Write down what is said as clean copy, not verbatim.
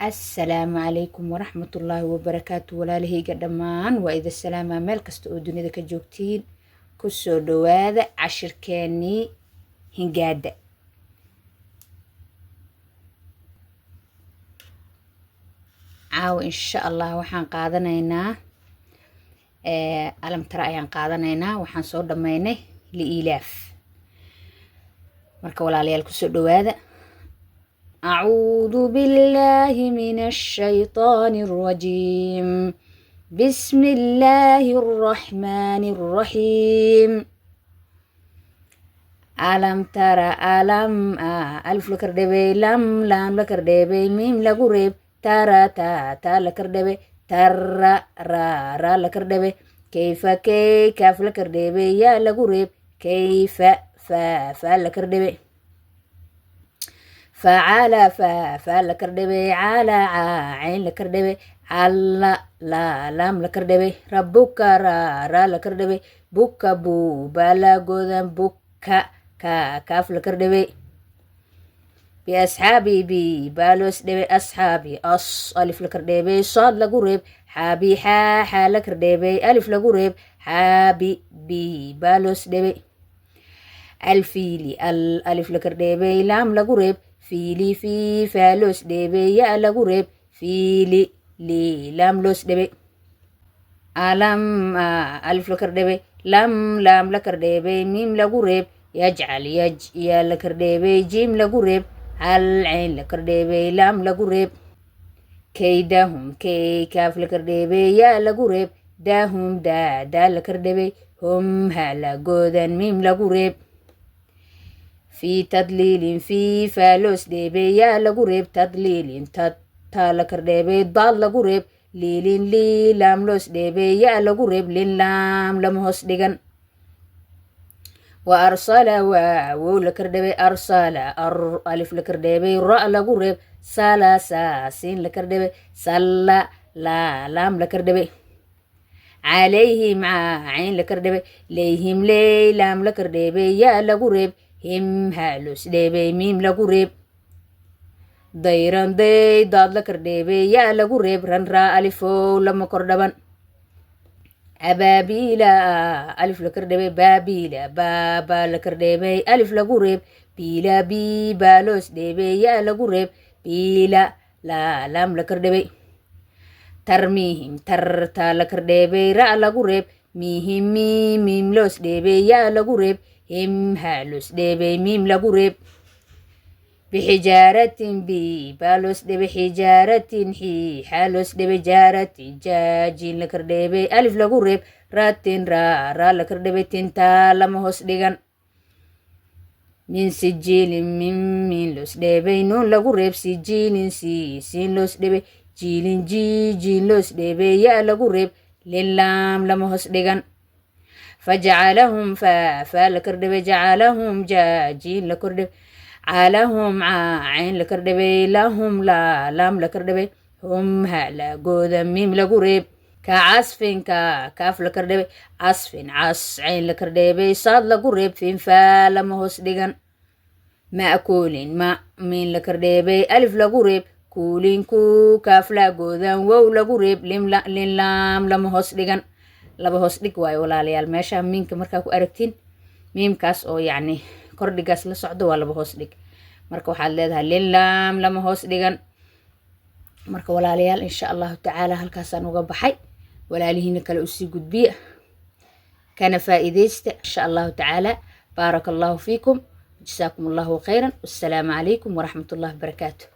Assalaamu calaykum waraxmatullaahi wabarakaatu. Walaalahayga dhammaan waa idin salaamaa meel kasta oo dunida ka joogtiin. Kusoo dhawaada cashirkeenii hingaada. Caawa insha Allah waxaan qaadanaynaa alamtara ayaan qaadanaynaa. Waxaan soo dhammaynay liilaaf. Marka walaalayaal, kusoo dhawaada. أعوذ بالله من الشيطان الرجيم. بسم الله الرحمن الرحيم. ألم ترى، ألم ألف la kordhabay, lam laam la kordhabay, miim lagu reeb, tara ta ta la kordhabay, tara ra ra la kordhabay, kayfa kay kaaf la kordhabay, yaa lagu reeb, kayfa fa fa la kordhabay, facala fa fa la kordhabay, cala ca cayn la kordhabay, calla la laam la kordhabay, rabuka ra ra la kordhabay, buka bu ba la godan, buka ka kaaf la kordhabay, biasxaabi bi baa loos dhebay, asxaabi as alif la kordhabay, saad lagu reeb, xaabi xaa xaa la kordhabay, alif lagu reeb, xaabi bi baa loos dhebay, alfiili al alif la kordhabay, laam lagu reeb, fiili fii faa loos dhebay, ya lagu reeb, fiili li laam loos dhebay, alam alif la kordhabay, lam laam la kordhabay, miim lagu reeb, yajcal yaj yaa la kordhabay, jiim lagu reeb, hal cayn la kordhabay, laam lagu reeb, kaydahum kay kaaf la kordhabay, yaa lagu reeb, daahum daa daa la kordhabay, hum ha la goodan, miim lagu reeb, fii tadliilin fii faa loos dheebay, yaa lagu reeb, tadliilin tad taa la kordhabay, daad lagu reeb, liilin lii laam loos dheebay, yaa lagu reeb, lin laam lama hoos dhigan, wa arsala waa wow la kordhabay, arsala ar alif la kordhabay, ra lagu reeb, sala saa siin la kordhabay, salla laa laam la kordhabay, calayhim caa cayn la kordhabay, leyhim ley laam la kordhabay, yaa lagu reeb, him haa loos dheebay, miim lagu reeb, dayran day daad la kordhabay, yaa lagu reeb, ran raa alifow lama kordhaban, abaabila alif la kordhabay, baabila baaba la kordhabay, alif lagu reeb, biila bii baa loos dheebay, yaa lagu reeb, biila laa laam la kordhabay, tarmiihim tar taa la kordhabay, ra lagu reeb, miihim mii miim loos dheebay, yaa lagu reeb, him haa loos dheebay, miim lagu reeb, bixijaaratin bi baa loos dhebay, xijaaratin xii xaa loos dhebay, jaaratin jaajin la kordhabay, alif lagu reeb, ratin raa raa la kordhabay, tintaa lama hoos dhigan, min sijiilin min min loos dheebay, nuun lagu reeb, sijiilin si siin loos dhebay, jiilin jii jiin loos dheebay, yaa lagu reeb, lin laam lama hoos dhigan, fajacalahum fa faa la kordhabay, jacalahum jaa jiin la kordhabay, calahum caa cayn la kordhabay, lahum laa laam la kordhabay, hum ha la gooda, miim lagu reeb, ka casfin ka kaaf la kordhabay, casfin cas cayn la kordhabay, saad lagu reeb, fin faa lama hoos dhigan, ma'kuulin ma miin la kordhabay, alif lagu reeb, kuulin ku kaaf la goodan, wow lagu reeb, lin laam lama hoos dhigan. Laba hoos dhig waayo walaalayaal. Meesha miinka markaa ku aragtiin miimkaas oo yacni kordhigaas la socdo, waa laba hoos dhig. Marka waxaad leedahay lin laam lama hoos dhigan. Marka walaalayaal, insha Allahu tacaala halkaasaan uga baxay. Walaalihiina kale usii gudbiya, kana faa'iidaysta insha Allahu tacaala. Baaraka Allahu fiikum, jasaakum Allahu khayran, wassalaamu calaykum waraxmat ullahi wabarakaatu.